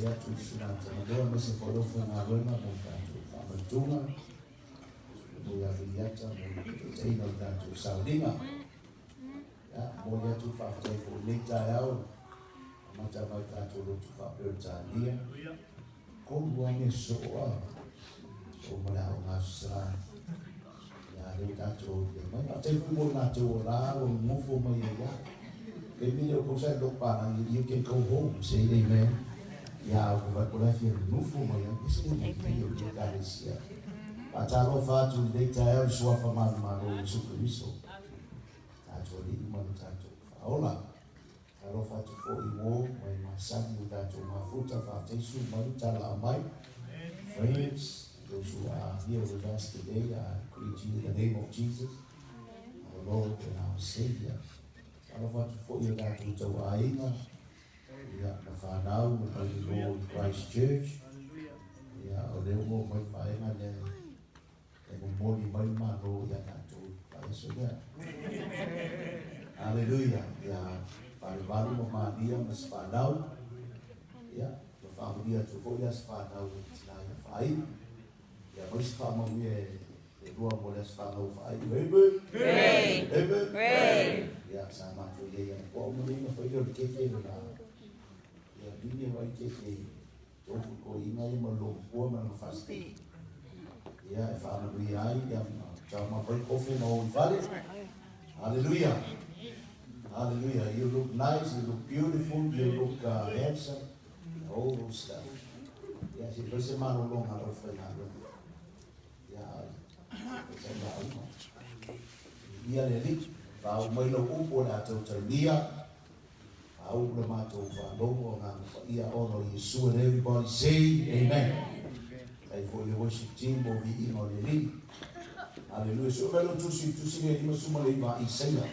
Faafetai atu i le Susuga Tagaloa aemaise foi o le aufaigaluega mo le tatou faamautuga, mo ia Viliata mo le taitaiga o le tatou sauniga. Ia, momoli atu le faafetai foi i lenei taeao, amata mai tatou lotu faa-Peretania. Tolu lava mea sosoo a, sosoo ma le aoga Aso Sa. Ia, lea ua tatou aulia mai. Faafetai foi mo le latou o la ua nonofo mai ai lava. Taimi lea o kou sa i lou palagi, you can go home, say amen. Ia, a ou vaai po o le a fia nonofo mai ai, ese le lelei o lenei Ekalesia. Faatalofa atu i lenei taeao i le Suafa manumalo o Iesu Keriso, tatou Alii ma lo tatou Faaola. Talofa atu foi i uo mai masani o tatou mafuta, faafetai sui mai tala mai. Friends, those who are here with us today, I greet you in the name of Jesus, our Lord and our Savior. Talofa atu foi i o tatou tauaiga, ia, na whanau na mai i Lord Christ Church. Ia, o lea ua mai whaenga lea e momoli mai le Malo ia tatou i le vaiaso lea. Haleluia! Ia valevalu ma malia ma se fanau, ia, ma faamanuia atu foi le aso fanau i le tina ia Faaiu. Ia mai se faamanuia e lua mo le aso fanau o Faaiu. Amen! Amen! Ia, sa matou i ai anapo uma nei na fai lea o le keke le la. Ia, mini e vai keke Tofu toeaina ia ma le lomapua ma lana faasiteki. Ia, e faamanuia ai, ia, ma fai kofe ma o i fale. Hallelujah. Hallelujah. You look nice, you look beautiful, you look handsome, all those stuff. Ia, se fai se malologa a lau faigaluega. Ia, fai se lauga. Ia le Alii, faauu mai lau upu o le a tautaulia. Au le matou faalogo Agaga Paia ona o Iesu and everybody say Amen. Faafetai foi i le worship team mo viiga o le Alii. Hallelujah. Sue mai lou tusi i le tusi lea 59 a Isaia.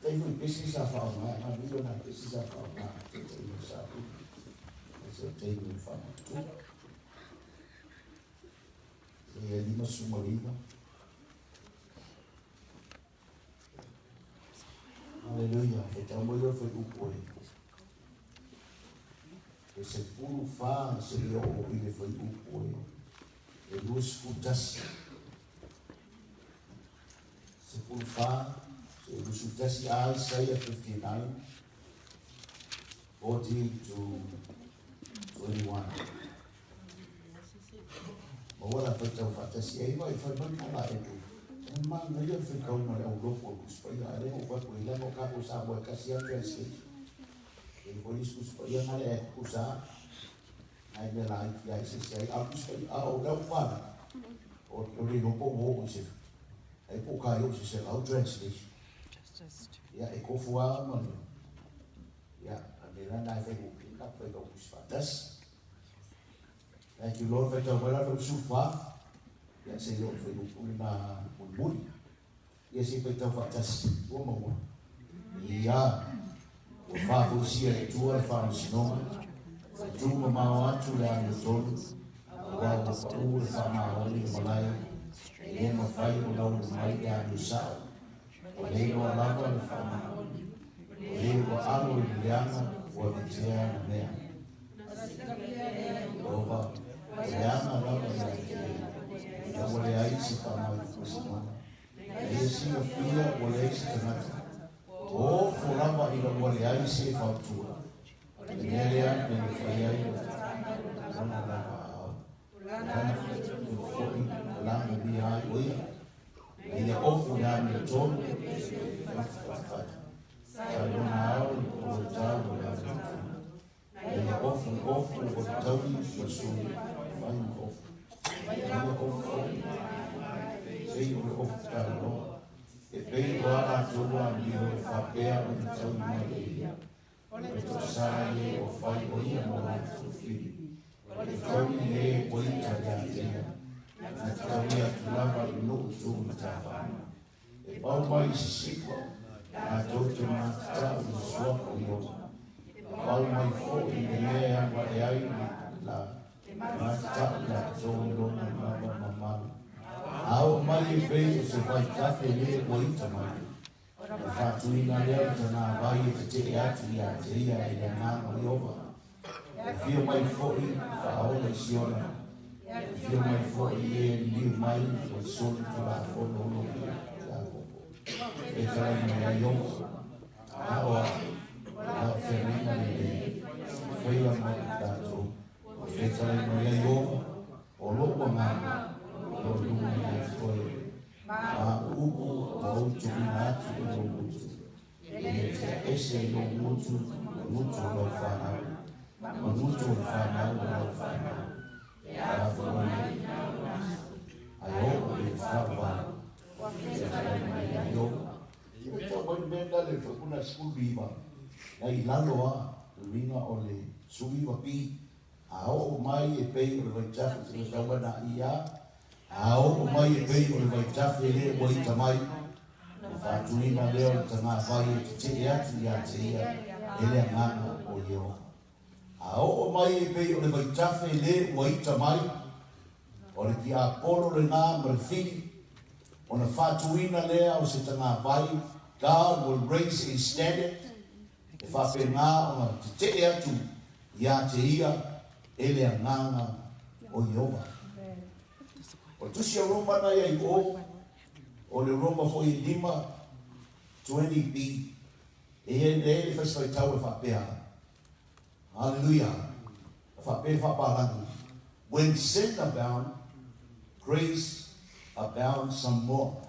Faafetai foi i pesi sa faaaoga, na milo na pesi sa faaaoga taitaiga o sa ulu. Aise o taimi o le faamatutu. Isaia 59. Haleluia. Faitau mai loa le fuaiupu e e 14 seia oo i le fuaiupu e 21. 14 seia 21, Isaiah 59, 14 to 21. Maua la faitau faatasi ai ma i fai mai ma la e E manaia le faitauga o le aulotu o le Tusi Paia, a o lea na ou fai atu ai, leaga o tatou Samoa e tasi lava le translation. E i ai foi isi Tusi Paia na lea e tutusa lava, nai mea laiti lava e eseese ai, a o le Tusi Paia, a o le auvale, o le iloa po ua oo i se, ai po o kai oo i se 100 translation. Ia, e tofu lava ma le, ia, a le mea la lena e faigofie, tatou faitau tusi faatasi. Thank you Lord, faitau mai la le usufa, ia se i oo i fuaiupu lena mulimuli. Ia se i faitau faatasi, ua maua. Ia, ua faafoisia e Atua le faamasinoga, ua tumamao atu le amiotonu, aua ua pau le faamaoni o malae, e le mafai ona ulu mai le amio sao. Ua le iloa lava le faamaoni, o e ua alo i le leaga, ua vetea ana mea. Ieova, ua leaga lava ia te ia, ina ua leai se faamausinoga. Na ia silafia ua leai se tagata, ua ofo lava ina ua leai se fautua. O le mea lea na ia fai ai lona lava aao. O lana foi na lagolia ai o ia. Na ia ofu le amiotonu e fatufatu. Sa i lona ao i le poloitau o le amiotonu. Na ia ofu i ofu o le taui ma le sui fai ma ofu. Na ia ofu foi pei o le ofu talaloa. E pei o a latou amio e faapea ona taui mai e ia. O le tosa e ua fai o ia mo latou fili. O le taui e ua ita ia te ia. Na taui atu lava i nuu tu matawhānau. E pau mai i sisifo, latou te matatau i le suafa o Ieova. E pau mai foi i le mea e alu ae ai la matatau latou i lona lava mamalu. A oo mai e pei o se vaitafe le ua ita mai. Ona faatuina lea o le tanāwai e tetee atu ia te ia e le Agaga o Ieova. E afio mai foi Faaola i Siona, e afio mai foi e liliu mai ua soli tulafono o lou Iakopo. E fetalai mai ai Ieova, A o au, a o feagaiga lelei, e faia mo i tatou. Ua fetalai mai ai Ieova, O lou agaga o lo o i luga ia te oe, ma au upu ua ou tuuina atu i lou gutu. E le tea ese i lou gutu le gutu o lau fanau, ma gutu o le fanau o lau fanau, e afua ai i ae oo i le faavavau. E fetalai mai ai Ieova. Ua tau mai le mea lena le faipuna 19, na i lalo a le uiga o le 19 pi. A oo mai e pei o le vaitafe te matau ana ia, a oo mai e pei o le vaitafe le ua ita mai, ona faatuina lea o le tagavai e tetee atu ia te ia e le Agaga o Ieova. A oo mai e pei o le vaitafe le ua ita mai, o le tiapolo lena ma le fili, ona faatuina lea o se tagavai, God will raise a standard, E faapena ona tetee atu ia te ia e le Agaga o Ieova. O le tusi a Roma na ia i o, o le Roma foi e 5, 20b, e i ai le faisifaitau e faapea, Hallelujah, e faapea le faapalagi, When sin abound, grace abound some more.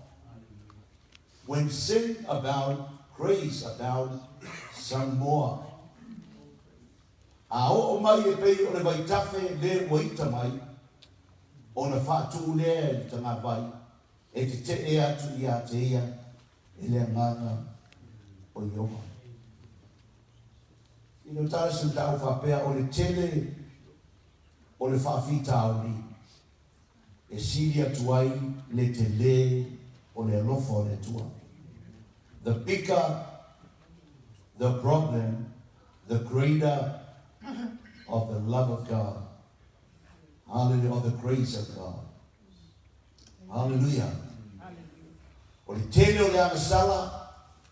When sin abound, grace abound some more. A oo mai e pei o le vaitafe le ua ita mai, ona faatu lea e le tagavai e tetee atu ia te ia e le Agaga o Ieova. I le tala se mataupu faapea o le tele o le faafitauli e sili atu ai le telē o le alofa o le Atua. The bigger the problem, the greater of the love of God. Hallelujah, or the grace of God. Hallelujah. O le tele o le agasala,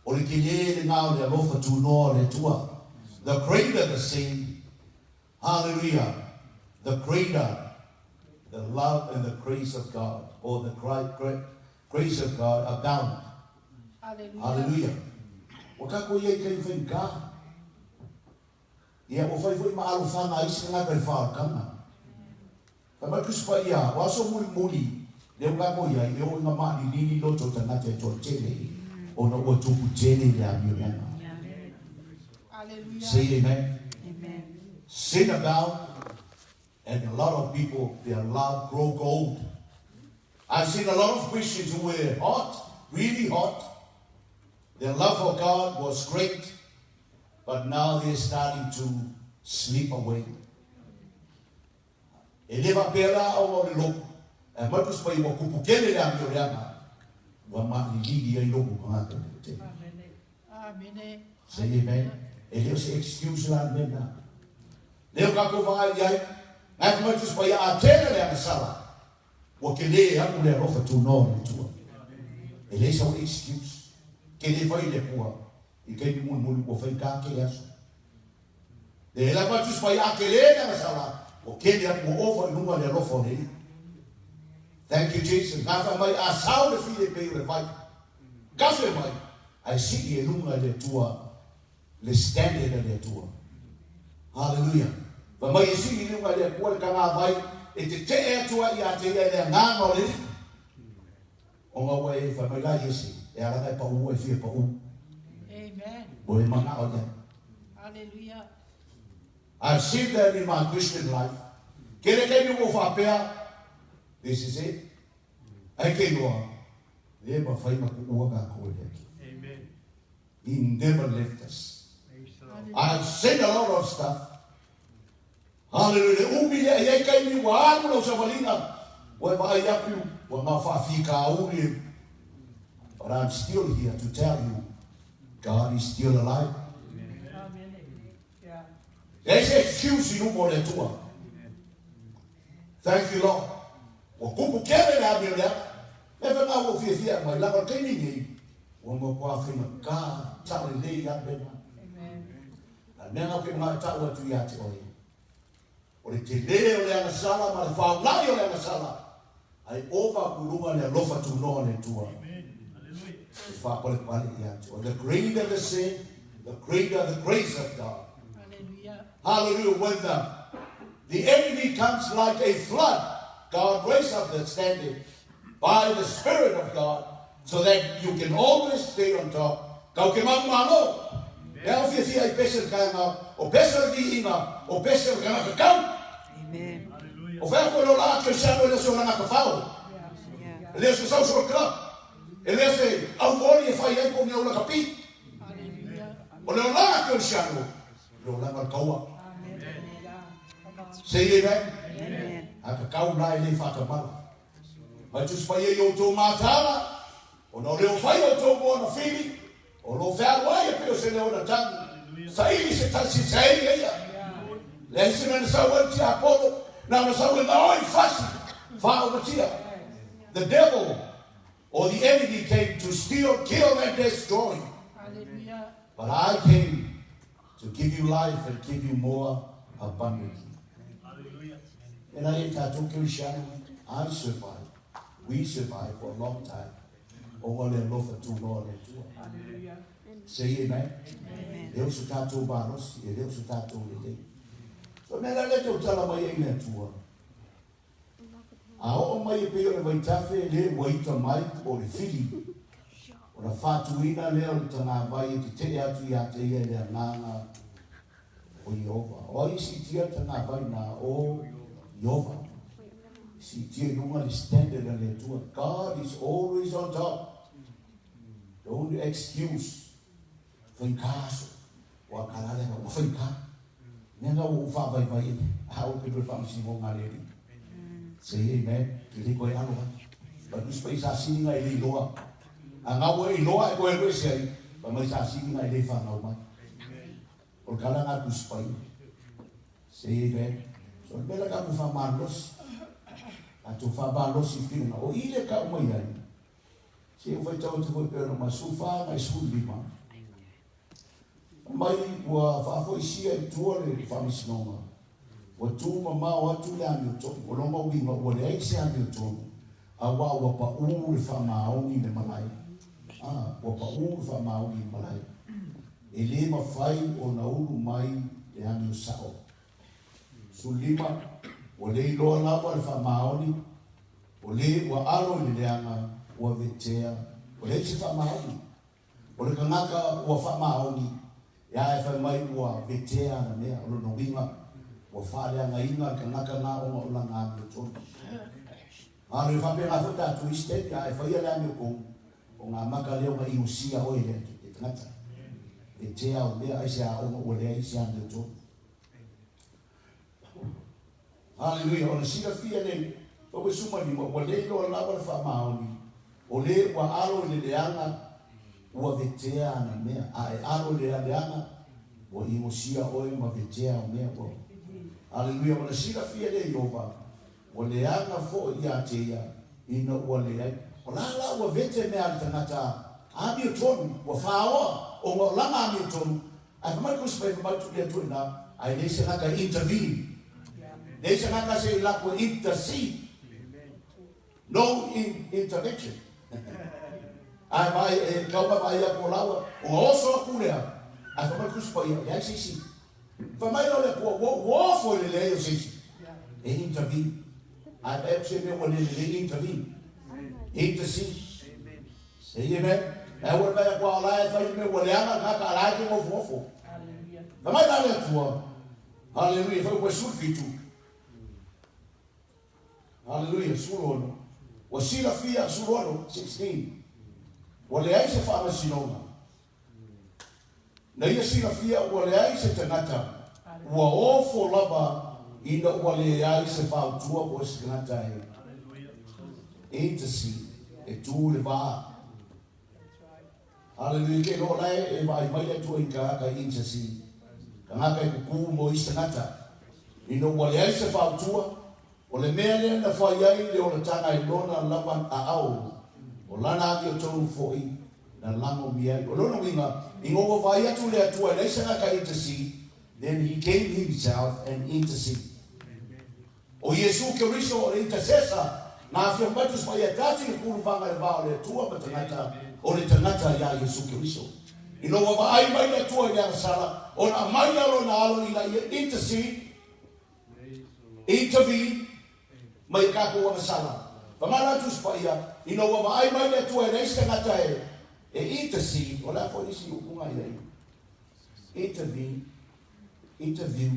o le telē lena o le alofa tunoa o le Atua. The greater the sin, Hallelujah! The greater the love and the grace of God, or the grace of God abound. Hallelujah. Ua kākou i ai i taimi faigata. Ia, ua fai foi ma alofaga a isi tagata i le faaolataga. Fai mai le Tusi Paia, o aso mulimuli lea ua kākou i ai, e oo i ngā maʻalilili loto o tagata e toatele, ona ua tupu tele le amioleaga. Say amen. Amen. Sin abound, and a lot of people, their love grow cold. I've seen a lot of Christians who were hot, really hot. Their love for God was great, but now they're starting to slip away. E le faapea la ona o le lotu, ae aumai le Tusi Paia ua tupu tele le amioleaga, ua malilili ai lotu tagata i le tele. Say amen. E le o se excuse la le mea lena. Lea o tatou vaai i ai, na e fai mai le Tusi Paia, a tele le agasala, ua tele atu le alofa tunoa o le Atua. E leai sau excuse. Tele fai le Atua i taimi mulimuli ua faigata tele aso. E lava atu si mai a tele le agasala, ua kele atu ua ova i luga le alofa o le Alii. Thank you Jesus. Gafa mai a sao le fili e pei o le vai. Gafe mai, ae sii e luga i le Atua le standard a le Atua. Hallelujah. Fai mai e sii i luga i le Atua le tagavai e tetee atu ai ia te ia i le agaga o le Alii. Ona ua e fai mai la Iese, e ala e pau e fia pau. Amen. Ua e manao ia. Hallelujah. I've seen that in my Christian life. Kele taimi ua faapea, this is it. Ai ke iloa, le mawhai ma kuua kākou e le Atua. Amen. He never left us. I've seen a lot of stuff. Hallelujah. Le umi lea e i ai taimi ua alu lau savaliga, ua e vaai atu, ua ngā faafitauli. But I'm still here to tell you, God is still alive. Amen. Yeah. Leai se excuse i luma o le Atua. Thank you, Lord. Ua kupu kele le amio lea. Le whenga ua fiafia e mai langa o le taimi nei, ua matua faigata, saolelei lava mea na. Amen. A le mea na ou ke manao e tau atu ia te oe. O le telē o le agasala ma le faulai o le agasala, ae ova aku i luga le alofa tunoa o le Atua e faapalepale ia te oe. The greater the sin, the greater the grace of God. Hallelujah. When the enemy comes like a flood, God raise up the standard by the Spirit of God so that you can always stay on top. Kau ke mau malo. E au fia fia i pese le kainga, o pese o le viiga, o pese o le kanaka kau. Amen. O whea koe lo la atu i e le so langa ka whao. E le se social club. E le se au voli e whai ai po ni aula ka pi. O le olaga kerisiano, o le olaga o le kaua. Say amen. Amen. A ka kau la e le whaatamala. Mai tusi paia i outou mataala, ona o le o fai outou mo ana fili, o lo fealuai e pei o se leo na tagi. Saili se tasi saili e ia. Leai se mea na sau ai le tiapolo, na ona sau e gaoi fasi, faaomatia. The devil or the enemy came to steal, kill and destroy. Hallelujah. But I came to give you life and give you more abundantly. E nai e tatou Kerisiano, I survived. We survived for a long time. Ona o le alofa tunoa o le Atua. Hallelujah. Say amen. Amen. E le o so tatou malosi, e le o so tatou lelei. So mea la lea tautala mai ai le Atua. A oo mai e pei o le vaitafe le ua ita mai po o le fili, ona faatuina lea o le tagavai e tetee atu iā te ia i le agaga o Ieova. O ai e siitia le tagavai na o Ieova? E siitia i luga le standard a le Atua. God is always on top. Don't excuse. Faigā aso. Ua kala lea ua faigā. Mea na ua ou faavaivai ai, a o ke toe faamasinoga a le Alii. Say amen. E le koe alo ai. But usi pai sa sini ngai le iloa. A ngau e iloa e koe alu ese ai, pa mai sa sini ngai le whanau mai. O le kala ngā tusi pai. Say amen. So le mea la ka mu whamalosi. A tō whamalosi whiunga. O i le ka umai ai. Se ua faitau atu foi pei ona ma 14 agai 15. Mai ua faafoisia i tua le faamasinoga, ua tu mamao atu le amiotonu. O lona uiga ua leai se amiotonu, auā ua paʻū le faamaoni i le malae. A, ua paʻū le faamaoni i le malae. E lē mafai ona ulu mai le amio sao. 15, ua le iloa lava le faamaoni, ua le ua alo i le leaga, ua vetea, ua leai se faamaoni. O le kanaka ua faamaoni, e a e fai mai ua vetea ana mea, o lona uiga, ua faaleagaina le kanaka na ona o lana amiotonu. A le faapena foi tatou isi taimi, a e faia le amiotonu, o ngā maka lea ona iosia oe e le tagata. Vetea au mea, aisea ona ua leai se amiotonu. Haleluia! Ona silafia nei, ua suma lima, ua le iloa lava le faamaoni, o le ua alo i le leaga, ua vetea ana mea, a e alo i le leaga, ua imosia oe ma vetea au mea. Ua. Haleluia! Ona silafia lea Ieova, ua leaga foi ia te ia, ina ua leai. O la la ua vete mea a le tagata amiotonu, ua faoa, ona o lana amiotonu, Ae fai mai Kusi mai fai mai tu ia tu ina ai nei se ngaka intervene. Nei se ngaka se lako intercede. No in intervention. Ai vai e kau mai vai ia ko laua. O oso aku lea. Ai fai mai Kusi pa ia leai se isi. Fai mai lea ko wo wo fo le leai o se isi. E intervene. Ai e se me o le le intervene. Intercede. Say amen. E aua le vaai atu a o la e fai le mea ua leaga lena ka la e te nofonofo. Fai mai la le Atua. Haleluia. Fai ua 17. Haleluia. 16. Ua silafia 16, 16. Ua leai se faamasinoga. Na ia silafia ua leai se tagata ua ofo lava ina ua leai se fautua po o se tagata e intercede, e tu i le va. Haleluia, ke iloa la e vaai mai le Atua i tagata e intercede, tagata e kuku mo isi tagata. Ina ua leai se fautua, O le mea lea na fai ai le olataga i lona lava aao, o lana amiotonu foi na lagomia ai. O lona uiga, ina ua vaai atu le Atua e leai se tagata intercede, then he came himself and intercede. O Iesu Keriso o le intercessor, na afio mai Tusi Paia tasi le kuluvaga i le va o le Atua ma tagata, o le tagata ia Iesu Keriso. Ina ua vaai mai le Atua i le agasala, ona aumai lea o Lona Alo ina ia intercede, intervene, mai i tatou agasala. Pagana Tusi Paia, ina ua vaai mai le Atua e leai se tagata e e intercede, o le a foi isi upu na i ai? Intervene, interview.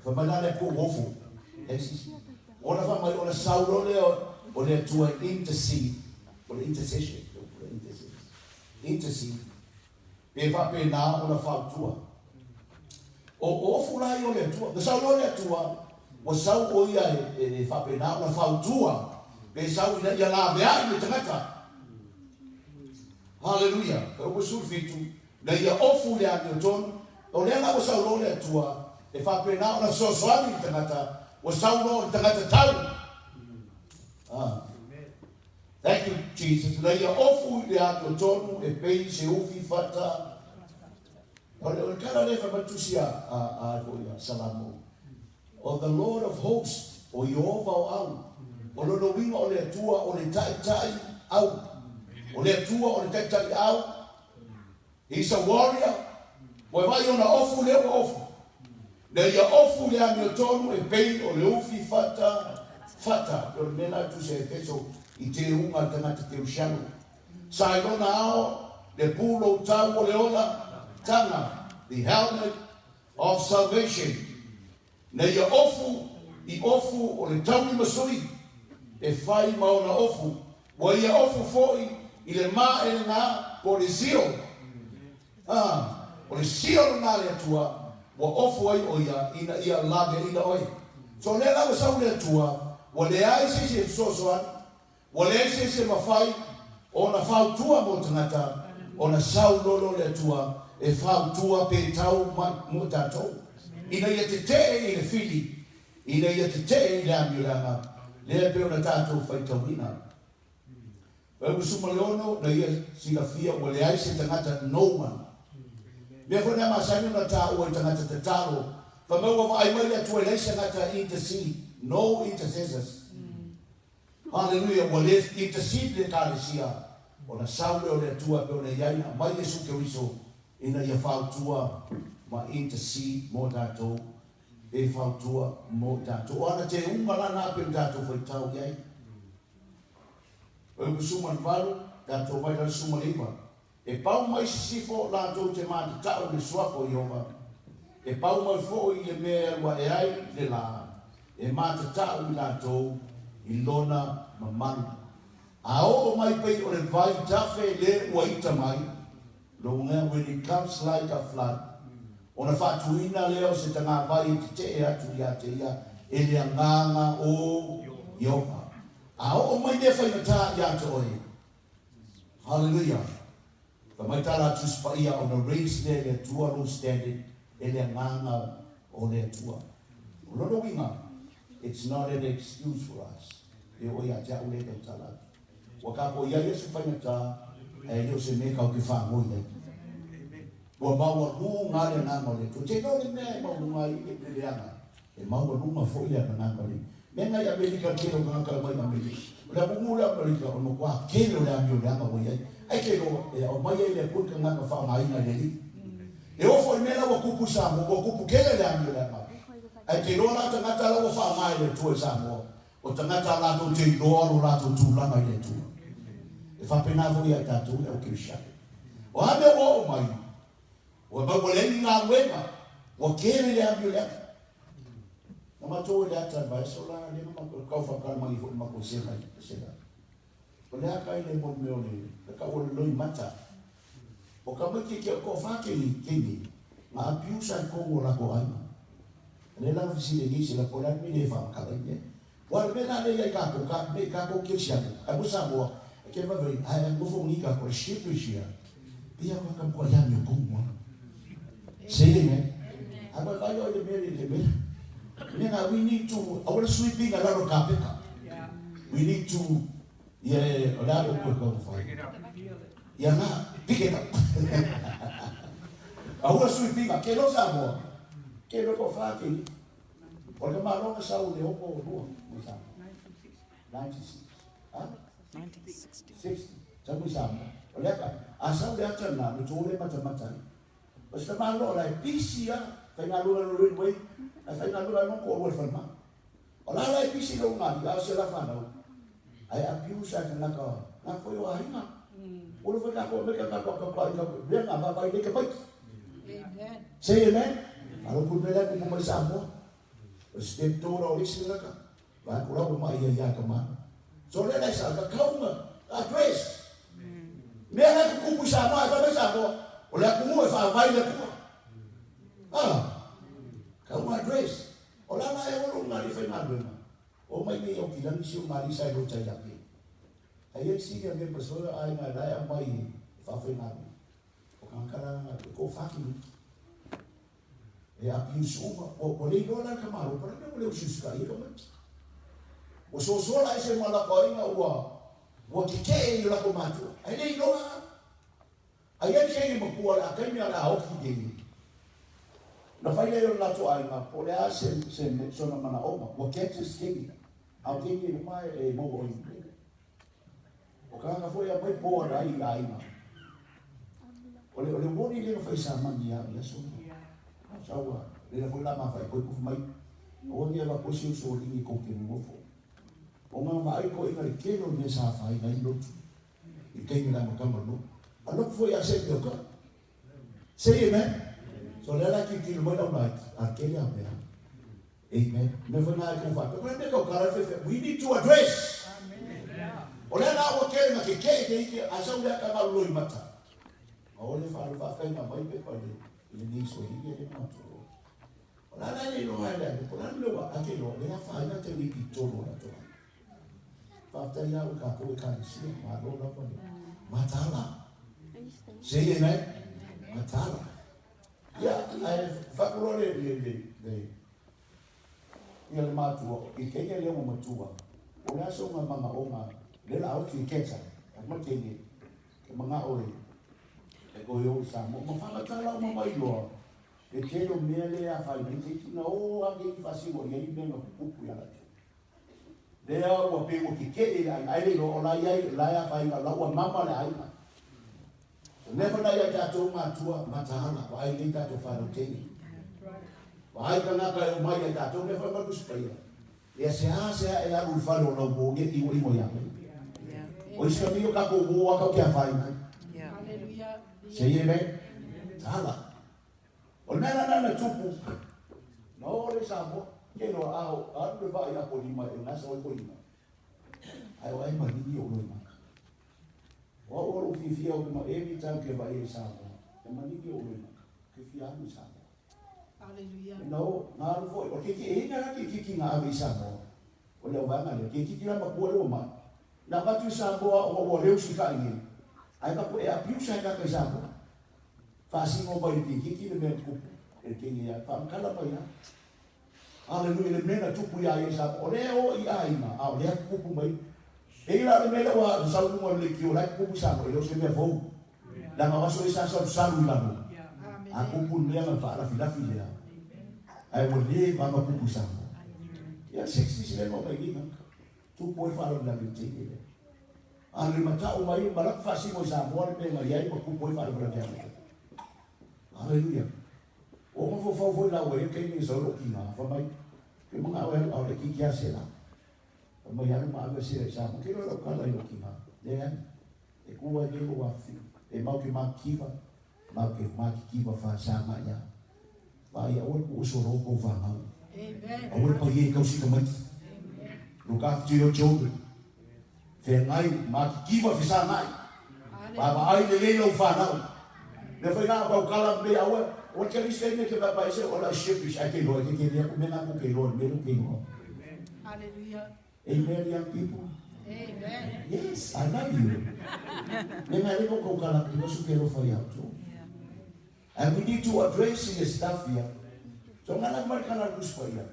Fai mai la le Atua ua ofo. Leai se isi. Ona fai mai, ona sau loa lea o le Atua e intercede, o le intercession, le upu lea intercession. Intercede. Pe faapena ona fautua. O ofu la ia o le Atua. Na sau loa le Atua, ua sau o ia e faapena ona fautua, pe sau ina ia laveai le tagata. Haleluia! Ka upu 17, na ia ofu i le amiotonu. O lea la ua sau loa le Atua e faapena ona fesoasoani i le tagata, ua sau loa o le tagata tau. Ah. Thank you Jesus. Na ia ofu i le amiotonu e pei se ufi fata. O le, o le tala lea fai mai tusi a, a, a, a Salamo. O the Lord of Hosts, o Ieova o au. O lona uiga o le Atua o le Taitai au. O le Atua o le Taitai au. He's a warrior. Ua vaai ona ofu lea ua ofu. Na ia ofu le amiotonu e pei o le ufi fata fata. O le mea la tusi a Efeso i te uga le tagata Keusiano. Sa i lona ao le pulou tau o le ola tanga, the helmet of salvation, na ia ofu i ofu o le taui masui e fai ma ona ofu, ua ia ofu foi i le maelega po o le zeal. Ah, o le zeal lena a le Atua ua ofu ai o ia ina ia laveaina oe. So lea la ua sau le Atua, ua leai se isi e fesoasoani, Ua leai se isi e mafai ona fautua mo tagata, ona sau lolo le Atua e fautua pe tau mai mo tatou, ina ia tetee i le fili, ina ia tetee i le amioleaga, lea e pei ona tatou faitauina. Fuaiupu 16, na ia silafia ua leai se tagata, no one. Mea foi lea masani ona taua i tagata tatalo, fai mai ua vaai mai le Atua e leai se tagata intercede, no intercessors. Haleluia! Ua le intercede le Ekalesia, ona sau lea o le Atua e pei ona i ai, aumai Iesu Keriso ina ia fautua ma intercede mo tatou, e fautua mo tatou. O ana teuga la na pei ona tatou faitau i ai. O le 18, tatou mai la le 19. E pau mai sisifo latou te matatau i le suafa o Ieova, e pau mai foi i le mea e alu aʻe ai le lā, e matatau i latou i lona mamalu. A oo mai pei o le vai tafe le ua ita mai, lona when it comes like a flood, ona faatuina lea o se tagavai e tetee atu ia te ia e le agaga o Ieova. A oo mai mea faigata ia te oe, Hallelujah. Fai mai tā la Tusi Paia ona raise lea e le Atua lou standard e le agaga o le Atua. O lona uiga, it's not an excuse for us. E oo ia te au lea e tautala atu. Ua tatou i ai aso faigata, ae le o se mea tatou te fagoi ai. Ua maualuga le agaga o le Atua. Te iloa le mea e maualuga ai le leaga. E maualuga foi le agaga o le mea na i Amerika, le tele o tagata e omai i Amerika. O le atunuu lea o Amerika, o le matua tele o le amioleaga ua i ai. Ai te iloa e aumai ai le Atua i tagata faaaogaina e le Alii. E oo foi i mea la ua tupu i Samoa, ua tupu tele le amioleaga. Ae te iloa la tagata la ua faaaoga e le Atua i Samoa, o tagata latou te iloa lo latou tulaga i le Atua. E faapena foi ia i tatou le au kerisiano. O a mea ua oo mai, Ua maua leai ni galuega, ua kele le amioleaga. Na matou e le ata le vaiaso la, lea na matou tau faakalamagi foi matou sela i sela. O le ata i le mo mea o le, le kau o le loi mata. O ka mai ke ke ko fa ke ni ke ni, na abuse ai kongo la ko aiga. Le la fisile ni sela ko la mi le fa makala i ne. Wa le mea la le ia i ka ko ka me ka ko ke siako. Ai mo Samoa, ke va vei, ai ai mo fo ni ka ko ship sia. Pia ko ka ko ia mi ko mo. Say amen. Ai mo vai o le mea le mea. Me na we need to our sweeping a lot of kapeka. We need to yeah, o la ko ko ko. Ia na, pick it up. Aua sweeping ke lo Samoa. Ke lo ko fa ke. O le tamaloa na sau i le 62 mai Samoa. 96. Ha? 1960. 60. Sau mai Samoa. O le ata, a sau le ata lena, le tou le matamata ai. O se tamaloa la e pisi lava, faigaluega i le railway, ae faigaluega ai loa toalua i le falemai. O la la e pisi lou gali, a o si ala fanau, ae abuse a e tagata, tagata foi o aiga. Ua le foi tatou Amerika tatou tatou aiga, mea na vaavaai nei tamaiti. Amen. Say amen. Alo pule mea lea tupu mai Samoa. O le step daughter o le isi tagata, vaai atu la ua mai ia ia tama. So lea la e sa tatau na address. Mea la e tutupu i Samoa, e fai mai Samoa, o le atunuu e faavae i le Atua. Ah, tau na address. O la la e olo nga li faigaluega. O mai nei Aukilani si o nga li sa e lota i ake. Ai ai senior members o le aiga la e aumai e faafaigaluega. O kangaka la nga e ko whaki E abuse uma. Ua, ua le iloa la le tamaloa, po o le a le mea ua le usiusi ka ia tamaiti. Ua soasoa la ese ma lako aiga ua, ua tetee i o lako matua. Ae le iloa lava. A i ai se matua o le a taimi a o le a ofi i Na fai lea i o le latou aiga, po o le a se, se, sona manaoga, ua catches kegi. A o kegi e uma e maua oi. O kāna foi a mai po ana ai i aiga. O le, o le uoni lea na fai sa mani ia i aso. Sa ua, lea foi la mawhai koe kufu mai. O ni ava koe si uso lingi kou te nofo. O ngā vaai ko inga le tele o mea sa whai ngai lotu. I taimi la matanga no. A look foi a se mea ka. Say amen. So lea la ki tilo mai lau nai a tele a mea. Amen. Mea foi nā e kou whāpea. Ko le mea kau kara whewhe. We need to address. O lea la ua kele na ke ke ke ike a sau lea ka ngalu loi mata. Ma o le whaalu whaafkai nga mai pepa le i le nei so hiki le matua. O la la le loa le ko la le wa ake lo le afa ina te wiki tolu na toa. Whaatai au ka koe kalisia ma lo la pa le. Matala. Say amen. Matala. Ia, ae whakuroa le le le le ia le matua, i kenya le ua matua. O le aso nga manga o nga, le la au ki kecha, a ma kenge, ke manga o e, e ko yo sa mo, ma whangatala o ma mailoa, e tele o mea le a whai nei, te tina o a ke i whasimo, ia i mea nga pupupu ia latou. Lea ua pe ua kekeʻe le ʻāina, ai le iloa o la iai, la e afaina, la ua mama le ʻāina. So never na ia tatou matua mataala, vaai nei tatou whanau teine. Vaai kanaka e o mai ia tatou, me whai malu sipaia. Ia se a se a e alu i whare o lau mō, nge iwa iwa ia. O isi ka mio kako mō akau kia whai mai. Hallelujah. Say amen. Tala. O le mea lena na tupu, na oo le Samoa, ke loa a o alu le vaa ia Kolima e gasa oi Kolima. Ae o ai maligi o loi maka. O au o lou fiafia o ke ma every time ke vaai ai Samoa, e maligi o loi maka. Ke fia alu i Samoa. Hallelujah. E na o, na alu foi, o ke ke e ina la ke kiki nga ave i Samoa. O le au vaega lea, ke kiki la makua le ua mai. Na avatu i Samoa o ua leu si ka i Ai ka e abuse ai ka kai Samoa. Faasino mai le kikiki le mea tupu e le kenge ia. Faamatala mai lava. Hallelujah, le mea na tupu iā ia i Samoa. O lea e o i aiga, a o lea tupu mai. E i la le mea lea ua sau i luga o le leitio, o la e tupu i Samoa, e le o se mea fou. Leaga o aso ia sa salusalu i lalo. A tupu le mea ona faalafilafi lea. Ae ua leva ona tupu i Samoa. Ia, 60s lea na oo mai nei tagata. Tupu ai faalavelave i le teine lea. A le matau mai ma latou faasino i Samoa le mea na i ai ma tupu ai faalavelave ane. Haleluia. Ua mafaufau foi laua i le taimi na sau lou tina, fai mai, Ke manao e alu aole kiki a sela. Fai mai alu ma ave sela i Samoa. Ke loa lau kala i lou tina. Leai. E ku ai nei lou afi. E mau ke makikiva, mau ke makikiva fa sa ma ia. Vaai aua le puuso o kou whanau. Amen. Aua le pai e kausi tamaiti. Look after your children. Feagai, makikiva fesagai. Vaavaai lelei lau whanau. Mea whai ngā kau kala me aua, o te alisi kai mea ke papa ese, o la shepish, ai ke loa, ke ke lea ku mea ngā ku ke loa, me ke loa. Hallelujah. Amen, young people. Amen. Yes, I love you. Me ngā leko kau kala, ki wasu ke loa whai auto. And we need to address the stuff here. So ngā lak mai kala luspa ia.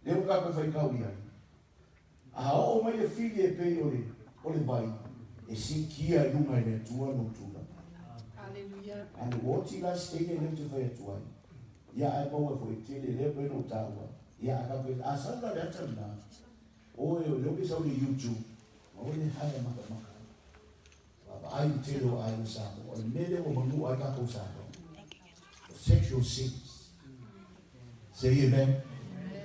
Leo ka ko whai kau ia. A oo mai le fili e pei o le, o le vai, e sikia i lunga i le Atua lou tulaga. Hallelujah. A le ua oti la se teine lea ou te fai atu ai, ia ae maua foi tele lea mea na ou taua. Ia, a tatou a sau la le ata lena, oe o lea ua sau i le YouTube, ma oe le hai a makamaka ai. Vaavaai le tele o aiga Samoa, o le mea lea ua manua ai tatou Samoa, o sexual sins. Say amen.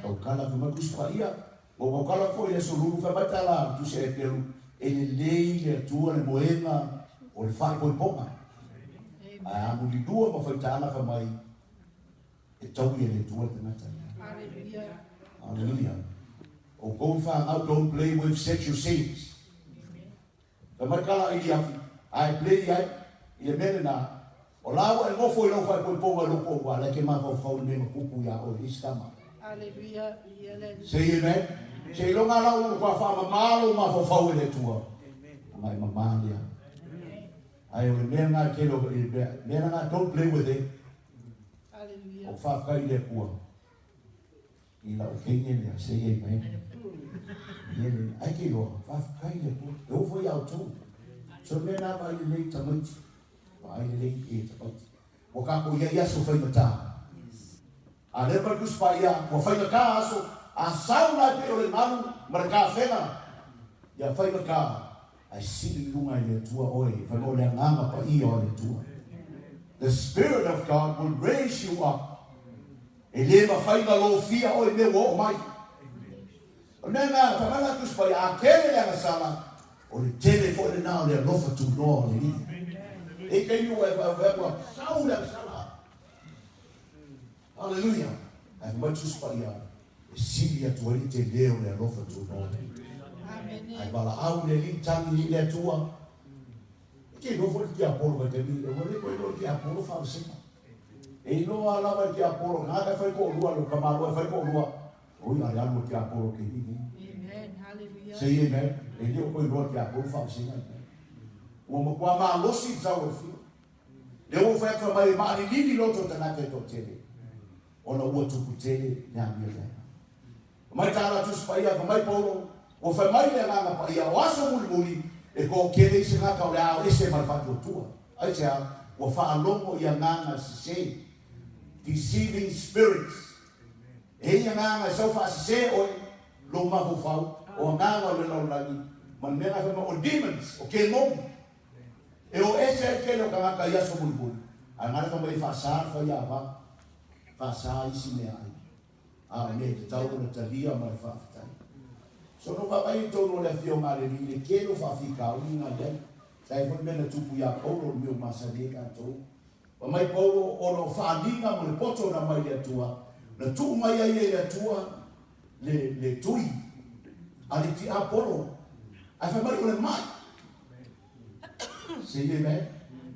Tautala fai mai Tusi Paia, ua tautala foi i le Aso Lulu, fai mai tala a Tusi a Eperu, e lelei le Atua le moega o le faaipoipoga. Ae amulilua ma faitaaga fai mai, E taui e le Atua le tagata lea. Hallelujah. Hallelujah. Outou fanau, don't play with sexual sins. Fai mai kala i afi, ae play ai i le mea lena, o la ua e nofo i lau faaipoipoga i lou poua, a lea ke mafaufau le mea na tupu iā oe i le isi tama. Hallelujah. Say amen. Seiloga lava ua matua faamama lou mafaufau e le Atua, ona e mama lea. Ae o le mea lena e tele o le mea lena, don't play with it. Hallelujah. O faafetai i le Atua i lau teine lea, say amen. Ia le, ai ke iloa, faafetai i le Atua. E oo foi ia outou. So le mea lena vaai lelei tamaiti, vaai lelei e tamaiti. Ua tatou i ai aso faigata. A lea mai le Tusi Paia, ua faigata aso, a sau la e pei o le galu ma le tafega, ia faigata, ae sili i luga i le Atua oe, fai mai o le Agaga Paia o le Atua. The Spirit of God will raise you up. E le mafai na lofia oe i mea ua oo mai. O le mea lena, fai mai la Tusi Paia, a tele le agasala, o le tele foi lena o le alofa tunoa o le Alii. E i taimi ua e fai atu, sau le agasala. Hallelujah! Ae fai mai Tusi Paia, e sili atu ai le tele o le alofa tunoa. Ae valaau le Alii tagi i le Atua. E te iloa foi le tiapolo vaitaimi, e ua le toe iloa le tiapolo faavasega. E iloa lava le tiapolo, tagata e fai toalua, le tamaloa e fai toalua. Oi, a le alu o le tiapolo taimi nei. Amen. Hallelujah. Say amen. E le o toe iloa le tiapolo faavasega. Ua matua malosi le sau o le fio. Lea ua ou fai atu fai mai e maalilili loto o tagata e toatele ona ua tupu tele le amio leaga. Fai mai tala Tusi Paia, fai mai Paulo, ua fai mai le Agaga Paia, o aso mulimuli e toatele isi tagata o le a o ese ma le faatuatua. Aisea? Ua faalogo i agaga sese, deceiving spirits. E i ai agaga e sau faasese oe, lou mafaufau, o agaga o le lalolagi, ma le mea na fai mai o demons, o kemoni. E o ese ai tele o tagata i aso mulimuli, ae gale fai mai e faasa le fai ava, faasa isi meaai, a o mea e tatau ona talia ma le faafetai. So no vaavaai i totonu o le Afioga a le Alii i le tele o faafitauli na i ai. Sa i ai foi le mea na tupu ia Paulo, o le mea ua masani ai tatou. Fai mai Paulo, ona o faaaliga ma le poto na mai le Atua, na tuu mai ai e le Atua le, le tui a le tiapolo, ae fai mai o le mai. Say amen.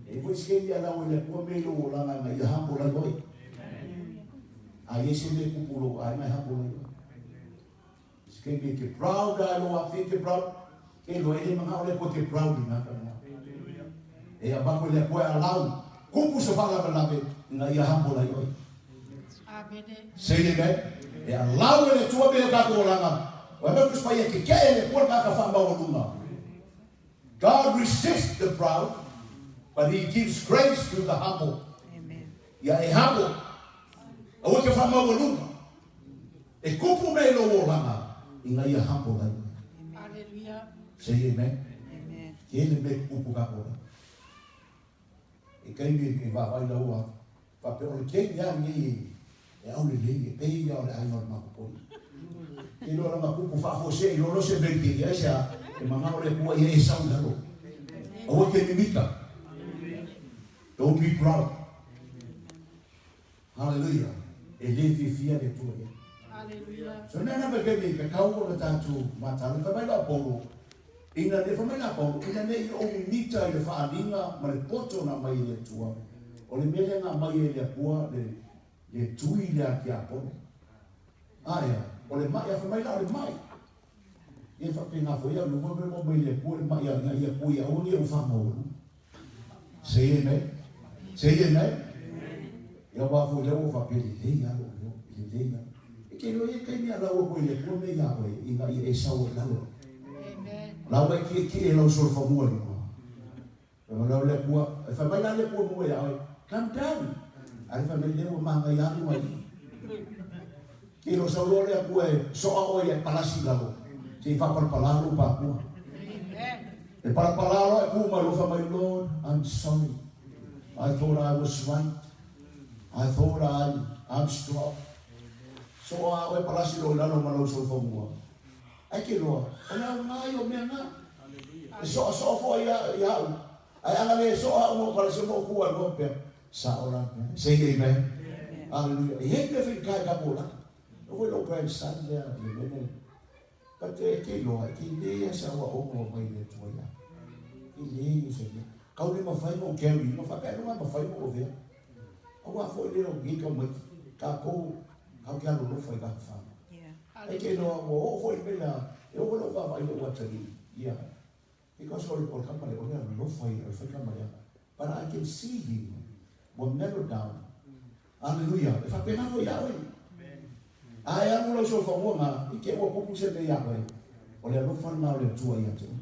E foi se keimi a lau e le Atua me i lou olaga ina ia humble ai oe. A i ai se mea e kupu lou aiga e humble ai oe. Se keimi e ke proud a e lou afi ke proud. Ke loa e le manao le Atua ke proud i ngā kanoa. E a mako e le Atua e alau. Kupu se faalavelave ina ia humble ai oe. Amene. Say amen. E alau e le Atua me o tatou olaga. Ua mea Tusi Paia ke ke'e e le Atua le tagata faamaualuga. God resists the proud, but he gives grace to the humble. Amen. Ia e humble. Aua ke faamaualuga. E kupu mea i lou olaga ina ia humble ai oe. Hallelujah. Say amen. Amen. Tele mea e kupu ka olaga. E taimi e vaavaai lau a faapea o le taimi lava lenei e aulelei e pei lava o le aiga o le Makopoli. Te iloa lana kupu faafuasei loa loa se mea i kēia, aisea? E manao le Atua ia e sau i lalo. Aua e te mimita. Don't be proud. Hallelujah. E le fiafia le Atua ia. Hallelujah. So nana me kemi ka kau o tātou mātālu, fai mai la Paulo, ina ne, fai mai la Paulo, ina ne i ou mimita i le faaaliga ma le poto na mai e le Atua, o le mea lea na aumai e le Atua le, le tui lea a tiapolo. Aea, o le mai, a fai mai la o le mai. Ia faapena foi au, le mea mai le Atua le mai a ina ia Atua ia aua ne i ou faamaualuga. Say amen. Say amen. Ia wā foi lea ua faapea lelei lava lou leo, lelei lava. E te iloa ia taimi a lau atu e le Atua mea ia oe ina ia e sau ai lalo. Amen. La ua e tietie i lau solofanua i luga. Fai mai la le Atua, e fai mai la le Atua mua ia oe, come down. Ae fai mai lea ua manaia atu mai i. Ke lo sau loa le Atua e soa oe ia e palasi i lalo, se i faapalapala lou pakua. E palapala loa e ku mai loa fai mai, Lord, I'm sorry. I thought I was right. I thought I, I'm strong. Soa oe palasi loa i lalo ma lou soifua. Ai ke loa, o le aoga ia o mea na. E soasoa foi ia, ia au. Ae ana le soa au mo palasi mo ku ai mo pea. Sao la mea. Say amen. Hallelujah. E iai mea faigata i tatou olaga. E oo foi i lou grandson lea le mea nei. But e te iloa, e te le ia se aoaoga ua mai le Atua ia. E le ia se mea. Kau le mafai ona ou carry ina, faapea ailoga e mafai ona ou avea. Aua foi lea o nei tamaiti, tatou tatou te alolofa i tatou fanau. E te iloa ua oo foi i le mea lea, e oo foi lou vaavaai i lou atalii, ia. Because o le tama lea, o le alofa ia, o le faitama lea. But I can see him, ua mellow down. Hallelujah. E faapena foi ia oe. A e alu lau soifua na, i te ua kupu se mea ia oe. O le alofa lena o le Atua ia te oe.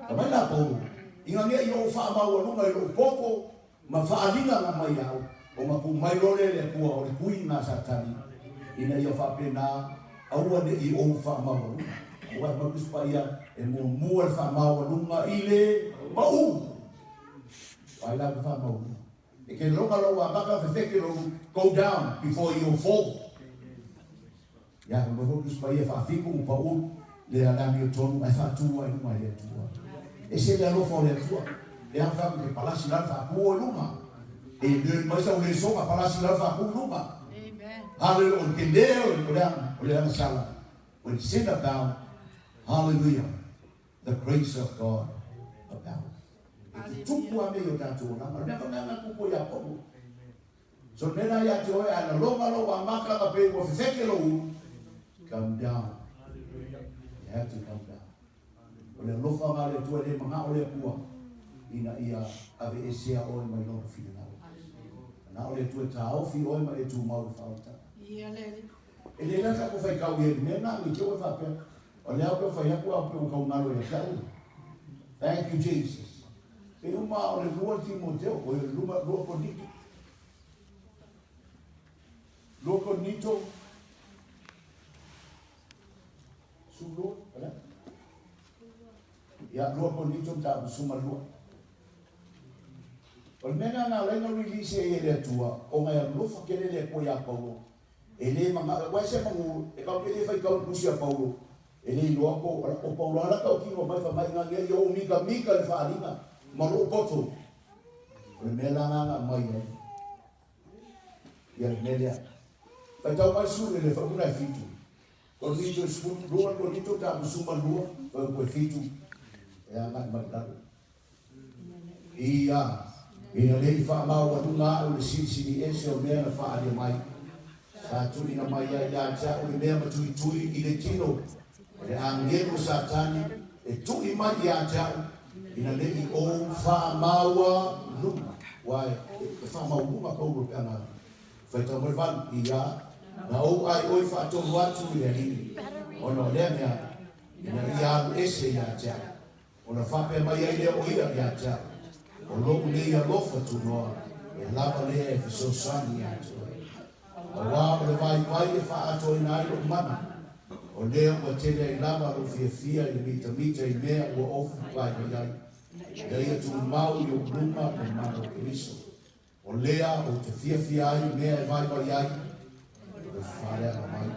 Fai mai la Paulo, ina ne i ou faamaualuga i lou poto ma faaaliga na mai au, ona tuu mai loa lea i le Atua o le tui lena a Satani, ina ia faapena aua ne i ou faamaualuga. Aua e malu isi paia e muamua le faamaualuga i le pau. Ai la ke faamaualuga. E ke loga lou amaka fefeke lou go down before you fall. Ia, ma foi Tusi Paia faafitu ua pau le amiotonu ae faatu ai luga i le Atua. E ese le alofa o le Atua. Le a fai ke palasi lalo faatu o i luga. E le mai sa ule soga palasi lalo faatu i luga. Amen. Hallelujah. O le tele o le o le agasala. When sin abound, hallelujah, the grace of God abound. E te tupu a me i o tatou olaga. O le mea foi lena na tupu ia Paulo. So le mea lena ia te oe, a na loga lou amaka ma pei ua fefeke lou ulu, come down. You have to come down. O le alofa nga le Atua e le manao le Atua ina ia aveesea oe mai lona finagalo. Manao le Atua e taofi oe ma e tumau i le faaolataga. E le lata ko faitau i le mea na, ni te oe faapea. O le au pe fai atu au pe ua taugalo ia te au. Thank you, Jesus. E uma o le lua Timoteo, o le luma lua Korinito. Lua Korinito, sulua, ala? Ia, lua Korinito mataupu 12. O le mea lena na ala ai ona release ai e le Atua, ona e alofa tele le Atua ia Paulo. E le manao, aua e se manu, e tatou te le faitau i le tusi a Paulo, E le iloa po o Paulo lava tau kino mai fai mai ina ia ia ou mikamika i le faaaliga ma lou poto. O le mea la lena na aumai ai ia le mea lea. Faitau mai sulu i le faukuna e fitu. Korinito e 12, Korinito mataupu 12, fuaiupu e fitu e agai mai i lalo. Ia, ina ne i faamaualuga au i le silisili ese o mea na faaalia mai, sa tuuina mai ai ia te au le mea matuitui i le tino, o le agelu o Satani e tui mai ia te au, ina ne i ou faamaualuga. Aua e faamaualuga Paulo pe ana faitau mai le valu, ia, na ou aioi faatonu atu i le Alii, ona o lea mea, ina ia alu ese ia te au. Ona faapea mai ai lea o ia ia te au, O lou nei alofa tunoa, e lava lea e fesoasoani ia te oe. Auā o le vaivai e faaatoaina ai lou mana, o lea ua tele ai lava lou fiafia i le mitamita i mea ua ou vaivai ai, ina ia tumau i ou luma le mana o Keriso. O lea ou te fiafia ai i mea e vaivai ai, o le faaleaga mai,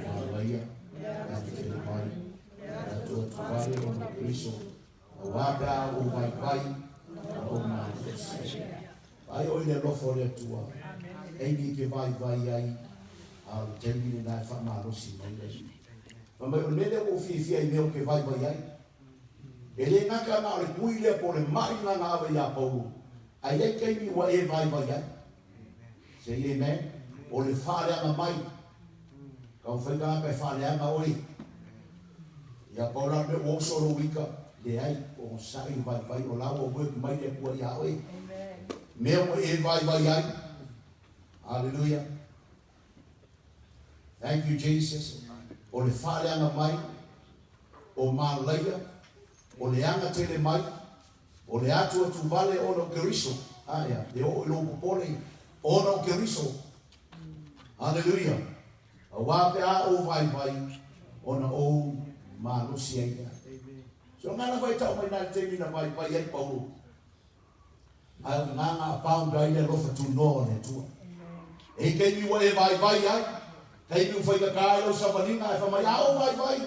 o malaia, le atetele mai, le atuatuvale ona o Keriso, auā pe a ou vaivai ma ou malosi. Vaai oi le alofa o le Atua, taimi e te vaivai ai, a o le taimi lena e faamalosi mai ai. Fai mai, o le mea lea ua ou fiafia i mea ou te vaivai ai, E le gata na o le kui lea po o le maʻi lena na ave iā Paulo, ae i ai taimi ua e vaivai ai. Say amen. O le faaleaga mai. Taumafai tagata e faaleaga oe. Ia pau la le mea ua oso lou ika, leai, onosai vaivai o la ua work mai le Atua iā oe. Mea ua e vaivai ai. Hallelujah. Thank you Jesus. O le faaleaga mai, o malaia, o le aga tele mai, o le atuatuvale ona o Keriso. Aea, e oo i lou popole ona o Keriso. Haleluia! Auā pe a ou vaivai ona ou malosi ai lea. So o lena lava e tau mai na i le taimi na vaivai ai Paulo, ae o lena na abound ai le alofa tunoa o le Atua. E i taimi ua e vaivai ai, taimi ua faigata ai lau savaliga ae fai mai a ou vaivai,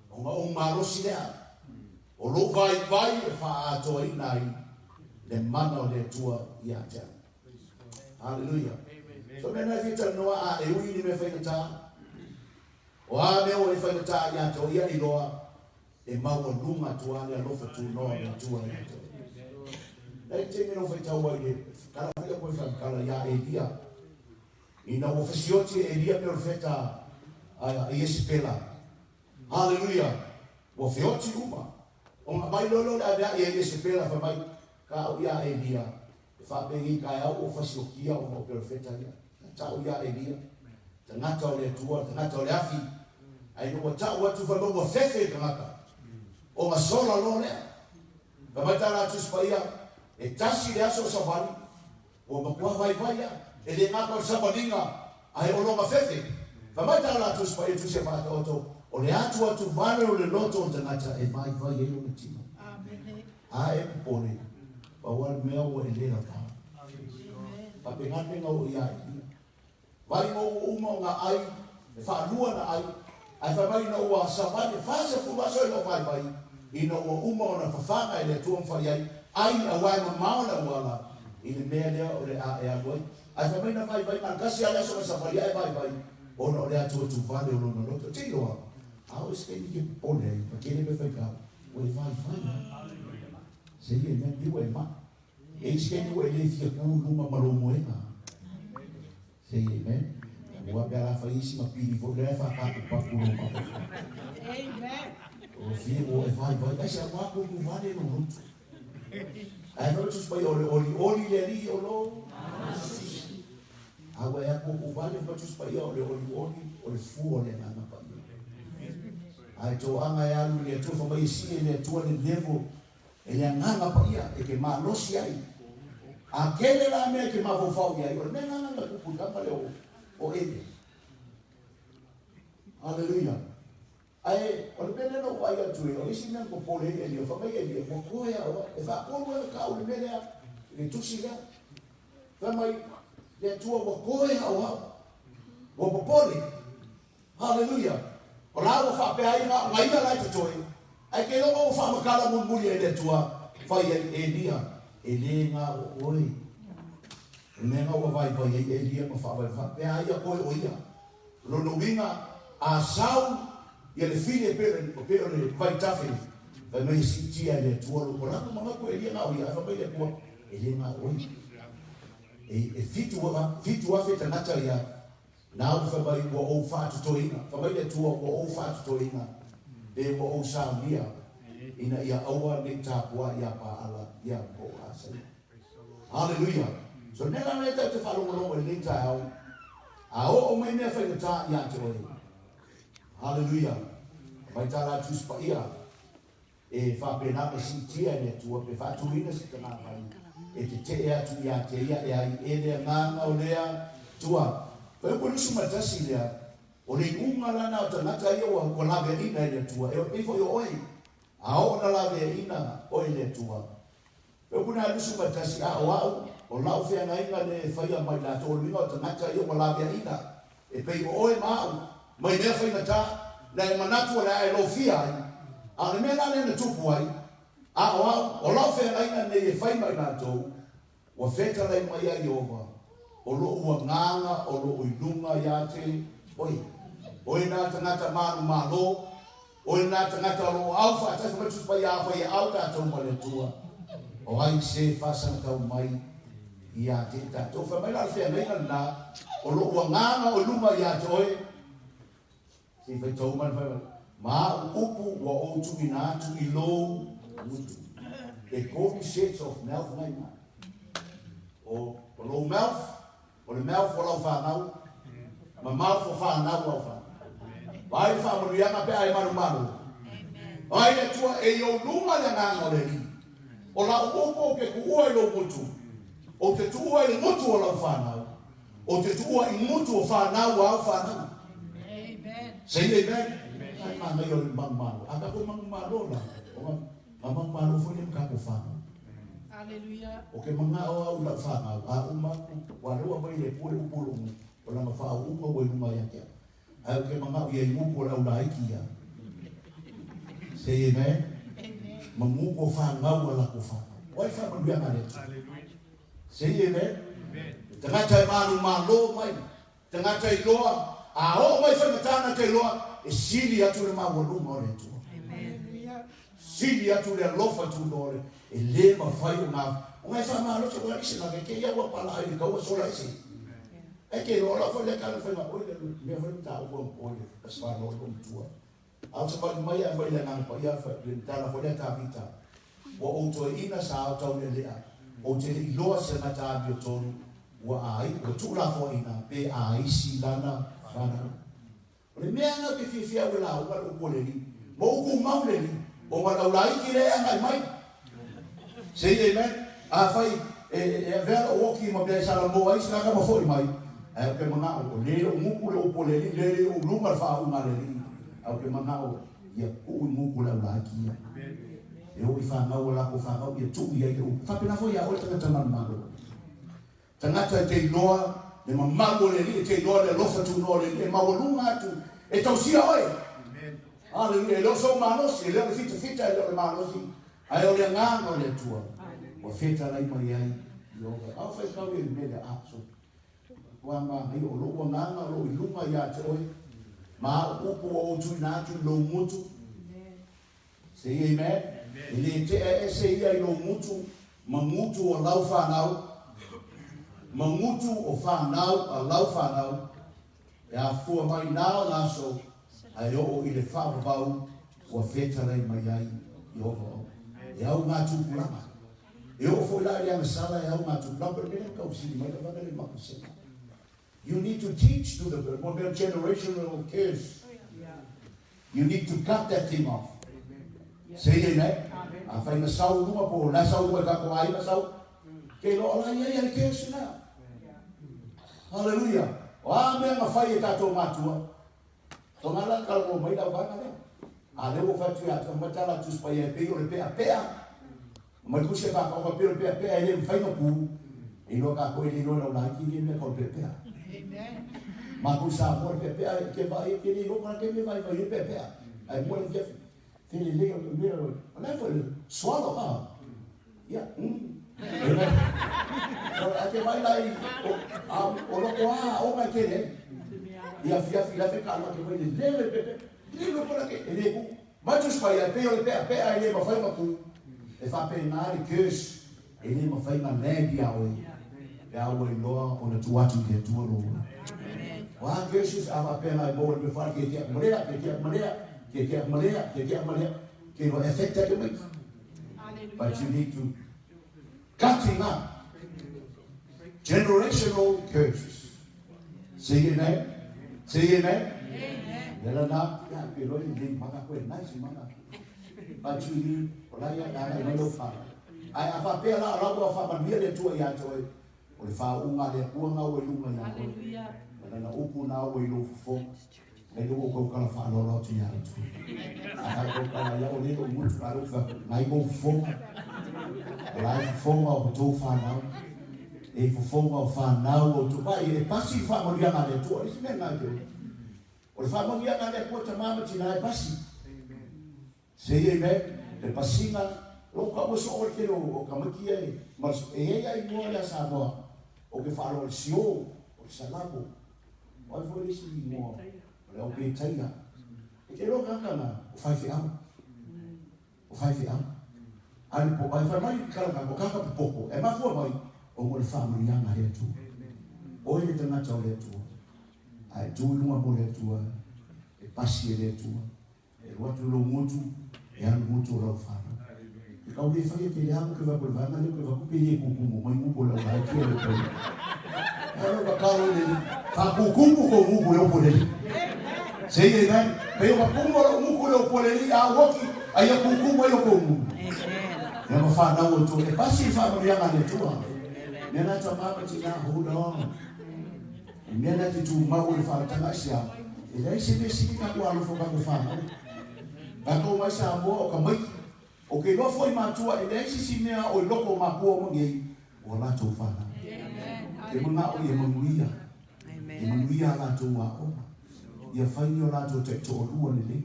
ona ou malosi lea. O lou vaivai e faaatoaina ai le mana o le Atua ia te au. Haleluia. So mea na e fia talanoa a e ui ni mea faigata. O a mea ua e faigata ia te oe ia iloa e maualuga atu lava le alofa tunoa o le Atua ia te oe. Nei taimi na ou faitau ai i le tala foi lea koe faamatala ia Elia. Ina ua fesioti e Elia mea o le feta a Iesepela. Haleluia! Ua feoti uma. Ona aumai loa lea o le avea'i a Iesepela fai mai, Ka au iā Elia, e faapenei taeao ua fasiokia ona o perofeta ia. Na ta'u iā Elia, tagata o le Atua, tagata o le afi, ae ina ua ta'u atu fai mai ua fefe le tagata, ona sola loa lea. Fai mai tā la Tusi Paia, e tasi le aso o savali, Ua matua vaivai a, e le gata o le savaliga, ae o lona fefe. Fai mai tā la Tusi Paia, Tusi a Faataoto, o le atuatu vale o le loto o le tagata e vaivai ai lona tino. A e popole, pau a le mea ua e le lava. Faapena le mea na oo ia Elia. Vai mo ua uma ona ai, e faalua na ai, ae fai mai ina ua savali e 40 aso e loo vaivai, ina ua uma ona fafaga e le Atua ma fai ai, ai auae mamao le auala i le mea lea o le a e alu ai. Ae fai mai na vaivai ma le tasi a le aso na savali ae vaivai, ona o le Atua tuvale o lona loto. Te iloa, a o se taimi ke popole ai, ma kele mea fai kau, ua e vaivai ai. Se ia mea niu e mai. E isi taimi ua e le fia ku i luma ma lou moega. Say amen. Aua pe a la fai isi ma pili foi lea e faatapupapu lou mafaufau. Amen. O fia ua e vaivai, ai se aua ku ku vale lou loto. Ae fai mai Tusi Paia o le olioli le Alii o lou A ua e aku ku vale fai mai Tusi Paia o le olioli o le fua o le Agaga Paia. Ae toaga e alu i le Atua fai mai e sii e le Atua le level E le agaga paia e te malosi ai. A tele la mea e te mafaufau i ai, o le mea lena na tupu i tama lea o Elia. Haleluia. Ae o le mea lea na ou vaai atu ai, o le isi mea na popole ai Elia, fai mai Elia, ua toe au, e faatolu ai ona tau i le mea lea, i le tusi lea. Fai mai, le Atua ua toe au au, ua popole. Haleluia! O la ua faapea ai na o ia la e totoe, ae ke iloa ua faamatala mulimuli ai le Atua, fai ai, Elia, e le na o oe. O le mea na ua vaivai ai Elia ma faavaivai, faapea ai a koe o ia. O lona uiga, a sau ia le fili e pei o pei o le vaitafe, fai mai e siitia e le Atua lou manatu, manatu Elia na o ia, ae fai mai le Atua, e le na o oe. E, e 7000 tagata ia, Nāu fai mai ua ou faatotoina, fai mai le Atua ua ou faatotoina, pe ua ou saunia, ina ia aua ne i tapuai iā Paala ia po o Asaia. Haleluia! So le mea la lea tatou te faalogologo i lenei taeao, a oo mai mea faigata ia te oe, haleluia, mai tā la Tusi Paia, E faapena ona siitia e le Atua pe faatuina se tagata e tetee atu ia te ia e ai e le agaga o lea Atua. Fai upu 21 lea, o le iuga lana o tagata ia ua ua laveaiina e le Atua, e pei foi o oe, a oo ona laveaiina oe e le Atua. Fai upu na 21, a o au, o lau feagaiga lea e faia ma i latou, o le uiga o tagata ia ua laveaiina, E pei o oe ma au, mai mea faigata, na e manatu o le a e lofia ai, a o le mea la lea na tupu ai, a o au, o lau feagaiga nei e fai ma i latou, ua fetalai mai ai Ieova, o loʻu agaga o loo i luga iā te oe. Oe nā tagata malu malo, oe nā tagata o loo au faatasi mai tusi pai a fai e au tatou ma le Atua, o ai se faasagatau mai iā te tatou. Fai mai la o le feagaiga lenā, o loʻu agaga o i luma iā te oe, se i faitau mai le fai mai, ma au upu ua ou tuuina atu i lou gutu. E tolu sets of mouth na ina. O, o lou mouth, o le mouth o lau fanau, ma mouth o fanau au fanau. Vaai le faamanuiaga pe a e malumalu. Ai le Atua e i ou luma le agaga o le Alii. O lau upu ou te tuua i lou gutu, ou te tuua i le gutu o lau fanau. O te tuua i gutu o fanau a au fanau. Amen. Say amen. Ai manaia o le manumalo. A tatou manumalo la, o ga manumalo foi lea ma tatou fanau. Hallelujah. O ke manao au i lau fanau, a uma atu, ua lea ua aumai e le Atua le upu o lou o lana faauuga ua i luga ia te au. Ae ou te manao ia i gutu o le au laiti ia. Say amen. Amen. Ma gutu o fanau a latou fanau. O ai faamanuiaga a le Atua? Say amen. Le tagata e manumalo mai, tagata iloa, a oo mai faigatana te iloa, e sili atu le maualuga o le Atua. Hallelujah. Sili atu le alofa tunoa o le, e le mafai ona, ona e faamalosi ua ese na ke ia ua pala ai le kaua sola ese. E ke iloa la foi le kala faiga oi le mea foi mataupu a oi le asfalo o matua. A o savali mai a aumai le Agaga Paia fai le tala foi lea Tavita, Ua ou toeaina sa ao taulealea, ou te le i iloa se gata amiotonu ua ai, ua tuulafoaiina pe aisi lana fanau. O le mea lena ou te fiafia au e lauga le upu a le Alii, ma ou tumau le Alii, ona o le aulaiti lea e agai mai. Say amen. Afai e avea lou oki ma mea e salamo ai se tagata ma foi mai, ae ou te manao, o le lou gutu le upu a le Alii, le le ou luga le faauuga a le Alii, ae ou te manao ia tuu i gutu le aulaiti ia. E oo i fanau a latou fanau ia tuu i ai le upu. Faapena foi ia oe tagata manumalo. Tagata e te iloa le mamalu o le Alii, e te iloa le alofa tunoa o le Alii, e maualuga atu, e tausia oe. Haleluia. E le o sou malosi, e le o le fitafita, e le o le malosi, ae o le agaga o le Atua ua fetalai mai ai Ieova. A o faitau ia i le mea lea, a, so, ua manaia, o lou agaga o lo o i luga ia te oe, ma au upu ua ou tuuina atu i lou gutu. Say amen. E le tea ese ia i lou gutu ma gutu o lau fanau, ma gutu o fanau a lau fanau, E afua mai nā o nā aso, a e oo i le faavavau ua fetalai mai ai Ieova o. E au ngā tupulaga. E oo foi la i le agasala e au ngā tupulaga, pe le mea lea tausili mai lava le makusega. You need to teach to the mo mea generational curse. You need to cut that thing off. Say amen. Afai na sau luga po na sau luga i kako aiga sau. Ke loa la ia ia le curse na. Hallelujah. O a mea na fai e tatou matua. Tonga la kala mo mai lau vaega lea. A lea ua fai atu ia te ma tala atu spa ia pei o le pea pea. Ma le kusi ka ka pei o le pea pea e le mafai na pu. E iloa ka koe le iloa lau laiki le mea ka o le pea pea. Amen. Ma ku sa mo le pea pea e ke vai ke le iloa ka ke me vai vai le pea pea. Ai mo le fiafi. Fele le o le mea o le foi le swallow ah. Ia. Amen. So a te mai lai o a o loko a o mai ke le. Ia fiafi la fe ka ma ke mai le le le pe pe. Le lo pola ke e le ku. Mai tu spai ai pe o le pe pe ai le mafai ma ku. E fa pe na le curse. E le mafai ma land ia oe. Pe a ua iloa ona tuu atu i le Atua lou ola. O a curses a faapea nai mo le mea ke ke ma lea, ke ke ma lea, ke ke ma lea, ke ke ma lea. Ke no affect ake mai. But you need to cutting up generational curses. Say amen. Say amen. Amen. Lea na, ya, pe loi le maka koe, nice maka. But you need, o la ia, ana i mai lau whānau. Ae a faapea la, o la ua faamanuia le Atua ia te oe, o le faauuga a le Atua na ua i luga ia oe, ma lana upu na ua i lou fofoga, nai lo ua kou kala faaaloalo atu ia outou. A kai kou kala ia o le lou gutu a lou fai nai kou fofoga, o la e fofoga o tou whanau, e fofoga o whanau o tou, vai e pasi faamanuiaga a le Atua, o le isi mea lena e te oe. O le faamanuiaga a le Atua tama ma tina e pasi. Say amen. Le pasiga, lou kau e soo le tele o tamaiti ia e, ma e iai a igoa lea Samoa o ke faalogo le sio, o le salamo, o ai foi le isi igoa, o le aupetaia. E te iloa tagata na, o faifeau. O faifeau. A le po, ai fai mai le kala o kaka popopo, e mafua mai, o mo le faamanuiaga a le Atua. Oe le tagata o le Atua. A e tu i luga mo le Atua, e pasi e le Atua. E alu atu i lou gutu, e alu gutu o lau fanau. Ke kau le whaia te le ke vai ko le vaenga leo ke vai kupe ye kukumu mai ngupu le au kia le poi. Alo ka kalo le ka kukumu ko ngupu le opo le li. Say amen. Pe o ka kumu o ngupu le opo le li a woki ai a kukumu ai o ko ngupu. Ia ma whanau o tua. E pasi i whanau ianga le tua. Mea nā ta mama tina, hold on. O le mea lena e te tumau i le faamatalaga aisea? E leai se mea sili tatou alofa i tatou fanau. Tatou mai Samoa o tamaiti. Ou te iloa foi matua e leai se isi mea o i loko o matua uma nei o a latou fanau. Ke manao ia manuia. Ia manuia a latou aoga. Ia fai ni o latou taitoalua lelei.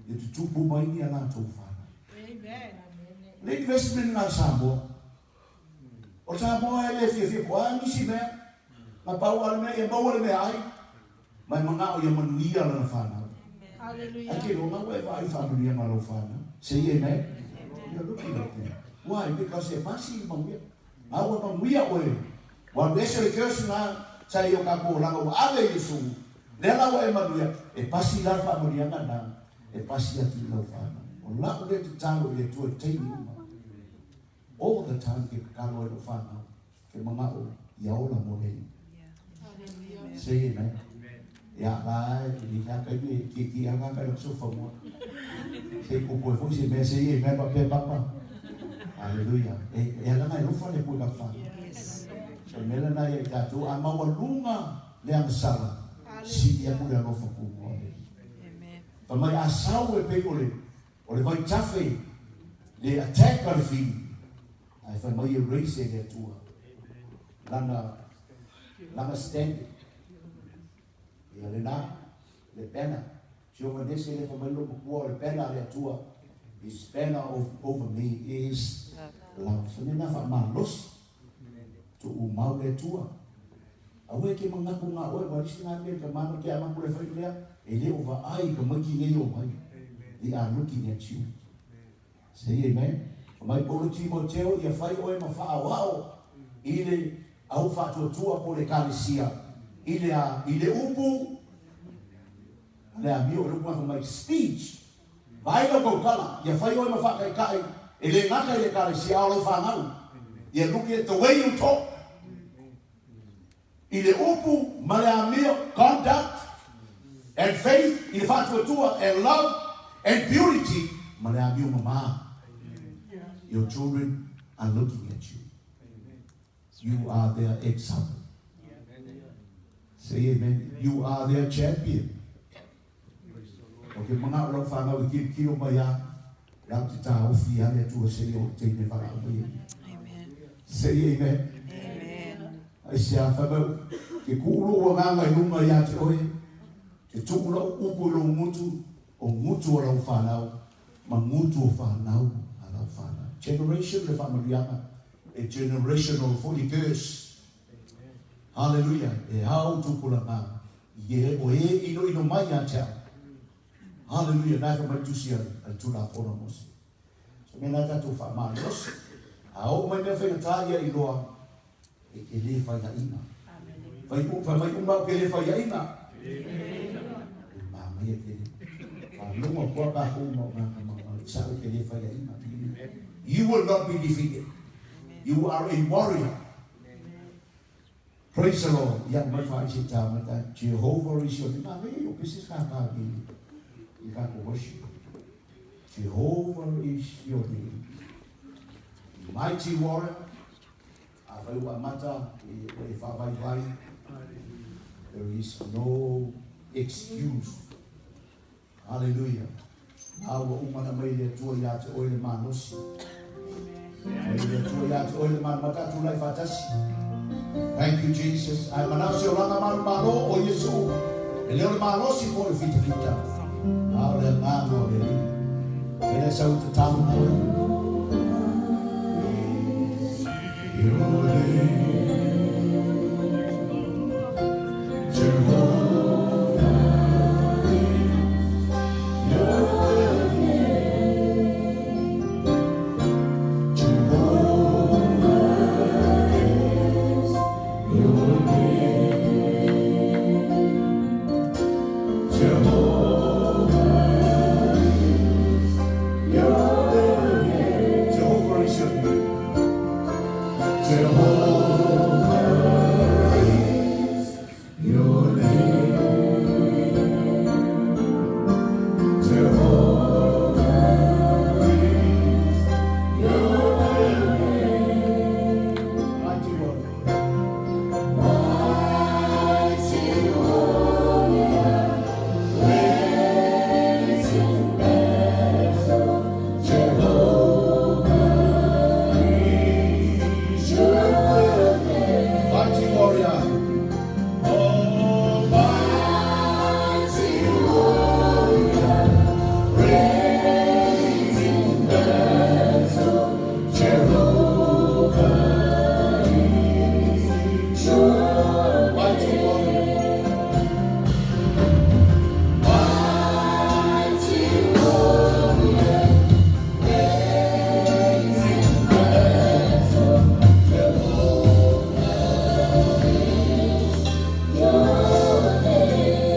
Ia tutupu mai ni a latou fanau. Le investment lena a Samoa. O Samoa e le fiafia po o a nisi mea. Na pau lava le mea ia maua le meaai ma e manao ia manuia lana fanau. Ae te iloa ua e vaai i faamanuiaga a lau fanau. Say amen. You're looking at them. Why? Because e pasi i manuia. A ua manuia oe. Ua alu ese le curse na sa i o tatou olaga ua ave i Iesu. Lea la ua e manuia, e pasi la le faamanuiaga na e pasi atu i lau fanau. O lau lea tatalo i le Atua i taimi uma. All the time ke tatalo ai lou fanau, ke manao ia ola mo le Alii. Say amen. Ia la e i ka taimi e kiki a ka kai sofa mua. Se i kupu e foi se mea say amen pa pe papa. Hallelujah. E e ala ngai lofa le pui ka fa. Yes. So mela na ia i tātou a maualuga le agasala sili aku le alofa ku mo le. Amen. Fa mai a sau e pei o le O le vaitafe le attack a le fili, ae fai mai e raise e le Atua lana, lana standard. Ia lena, le banner. Si o manese le fai mai lo matua o le banner a le Atua. His banner of, over me is love. So nena wha malosi. Tu'u mau le Atua. Aua e te manatu ngā oe, wa isi ngā mea ka mana te ama kule whai lea, e le o vaai ka maiki nei o mai. They are looking at you. Say amen. Mai Paulo Timoteo ia whai oe ma whaawao i le au whaatuatua po le kalesia i le, a, i le upu le amio o le upu mai speech. Vaai lau tautala, ia fai oe ma faataitai, e le gata i le Ekalesia, a o lau fanau. Ia look at the way you talk. I le upu ma le amio, conduct and faith, i le faatuatua, and love and purity, ma le amio mama. Your children are looking at you. You are their example. Say amen. You are their champion. Ou te manao lau fanau e tilotilo mai a lau te taofi ia le Atua seia oo i le taimi e valaau mai ai. Say amen. Amen. Ai se a fai mai, ke kuu lou agaga i luga ia te oe, te tuu lau upu i lou gutu, o gutu o lau fanau, ma gutu o fanau a lau fanau. Generation le faamanuiaga, e generational foi le curse. Hallelujah. E ao tupulaga I e, o e inoino mai ia te au. Hallelujah. Nā e whamai tusi a le Tulafono a Mose. So mea nā tātou whaamalosi. A o mai mea whaingatā ia i loa, e ke le whaiaina. Whai, whai mai uma o ke le whaiaina. E māmai e ke le. Whanonga kua kā hou ma ngā kama. Sa o ke le whaiaina. You will not be defeated. You are a warrior. Praise the Lord. Ia mai whaisi tā mata. Jehovah is your name. Manaia o pese ka kā ki i kā ko worship. Jehovah is your name. Mighty warrior. A whai ua mata e, e whawai vai. There is no excuse. Hallelujah. A ua umana mai le Atua ia te oe le malosi. Mai le Atua ia te oe le malosi. Matatu lai whatasi. Thank you, Jesus. Ai manao se olanga malu malo o Iesu. E leo le malosi po le fita fita. A o le nganga o le li. Mele sau te tamu koe.